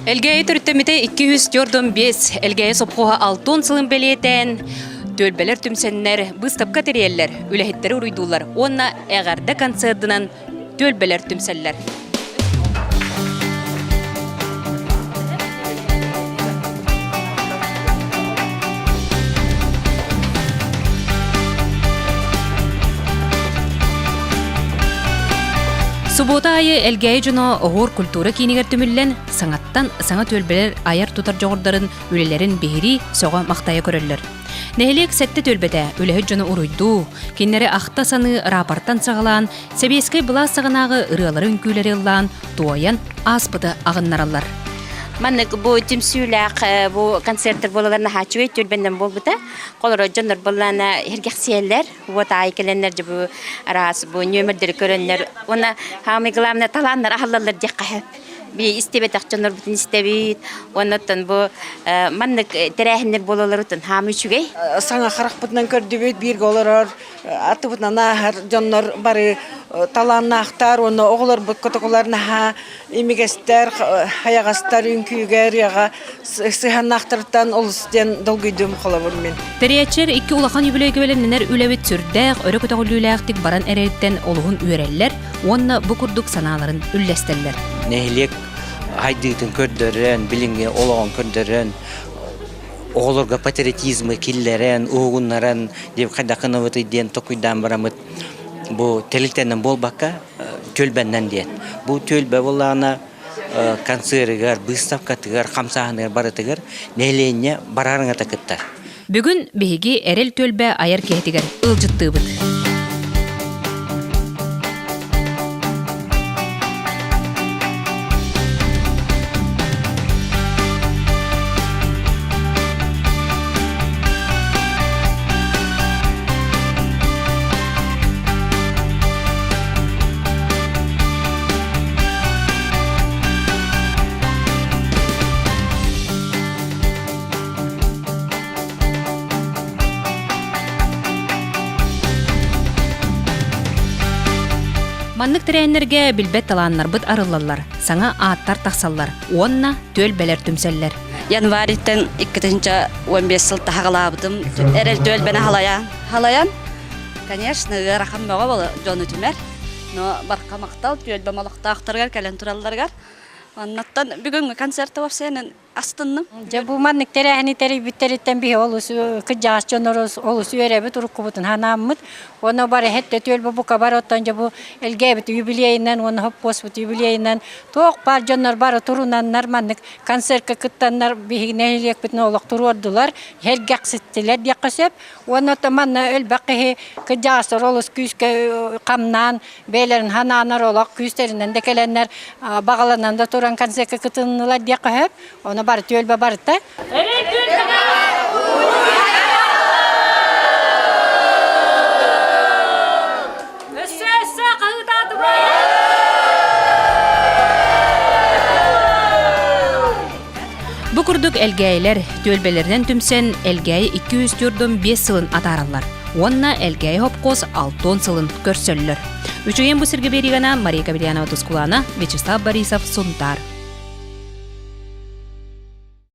Элгээйи төрүттэммитэ 245, Элгээйи сопхуоһа алтон сылын бэлиэтээн, түөлбэлэр түмсэннэр, быыстапка тэрийэллэр, үлэһиттэри уруйдууллар уонна эҕэрдэ концердынан түөлбэлэр түмсэллэр. Субуота аайы Элгээйи дьоно Оһуор культура киинигэр түмүллэн, саҥаттан саҥа түөлбэлэр айар-тутар дьоҕурдарын, үлэлэрин биһирии, сөҕө-махтайа көрөллөр. Нэһилиэк сэттэ түөлбэтэ үлэһит дьону уруйдуу, кинилэри ахта-саныы рапортан саҕалаан, сэбиэскэй былаас саҕанааҕы ырыалары-үҥкүүлэри ыллаан, туойан, ааспыты аҕыннараллар. Маннык бу түмсүүлээх бу концерттэр буолалар наһаа үчүгэй түөлбэннэн буолбута. Холоро дьоннор буоллаана иһиргэхсийэллэр. Вот аайы кэлэннэр дьэ бу араас бу нүөмэрдэри көрөннөр уонна самое главное талааннар аһыллаллар диэххэ сөп. Би истибэтэх дьоннорбутун истэбит. Уонна оттон бу маннык тэрээһиннэр буолалларытын хаамы үчүгэй. Саҥа харахпытынан көрдүбүт, бииргэ олорор аттыбытынан ааһар дьоннор бары талааннаахтар уонна оҕолорбут котокулар наһаа имигэстэр, хайаҕастар үҥкүүгэ, ырыаҕа сыһыаннаахтарыттан олус диэн долгуйдум холобур мин. Тэрийээччилэр икки улахан үбүлүөйгэ бэлэмнэнэр үлэбит сүрдээх өрө көтөҕүллүүлээхтик баран эрэриттэн олуһун үөрэллэр уонна бу курдук санааларын үллэстэллэр. Нэһилиэк хайдыытын көрдөрөн, билиҥҥи олоҕун көрдөрөн, оҕолорго патриотизмы киллэрэн, уһугуннаран диэн хайдах гынабытый диэн толкуйдаан бараммыт бу тэрилтэнэн буолбакка түөлбэннэн диэн. Бу түөлбэ буоллаҕына концерыгар, быыстапкатыгар, хамсааһыныгар барытыгар нэһилиэнньэ барарыҥата кыттар. Бүгүн биһиги Эрэл түөлбэ айар киһитигэр ыалдьыттыыбыт. Маннык тэрээһиннэргэ билбэт талааннарбыт арыллаллар, саҥа ааттар тахсаллар уонна түөлбэлэр түмсэллэр. Январьтан 2015 сыл таһаҕалаабытым. Эрэл түөлбэни халайан, халайан, конечно, ыарахан бөҕө боло дьону түмэр. Но барха махтал түөлбэм олохтоохторугар кэлэн туралларыгар. Оннуттан бүгүҥҥү концерты вообще астынным. Дьэ бу маннык тэрээһини тэрийбиттэриттэн биһи олус кырдьаҕас дьоннор олус үөрэбит уруккубутун ханааммыт. Уонна бары хэттэ түөлбэ бука бар оттон дьэ бу элгээбит юбилейынан уонна хоппуоспут юбилейынан туох баар дьоннор бары турунаннар маннык концертка кыттаннар биһиги нэһилиэкпитин олох туруордулар, сэргэхситтилэр диэххэ сөп. Уонна оттон манна элбэх киһи кырдьаҕастар олус күүскэ хамнаан бэйэлэрин ханаанар олох күүстэринэн да кэлэннэр баҕаланан да туран концертка кытыннылар диэххэ сөп. Ону бары түөлбэ барыта. Бу курдук Элгээйилэр түөлбэлэринэн түмсэн Элгээйи 245 сылын атаараллар уонна Элгээйи хопкуос алтон сылын көрсөллөр. Үчүгэйин бу сиргэ биэриигана Мария Кабельянова Тускулана, Вячеслав Борисов, Сунтаар.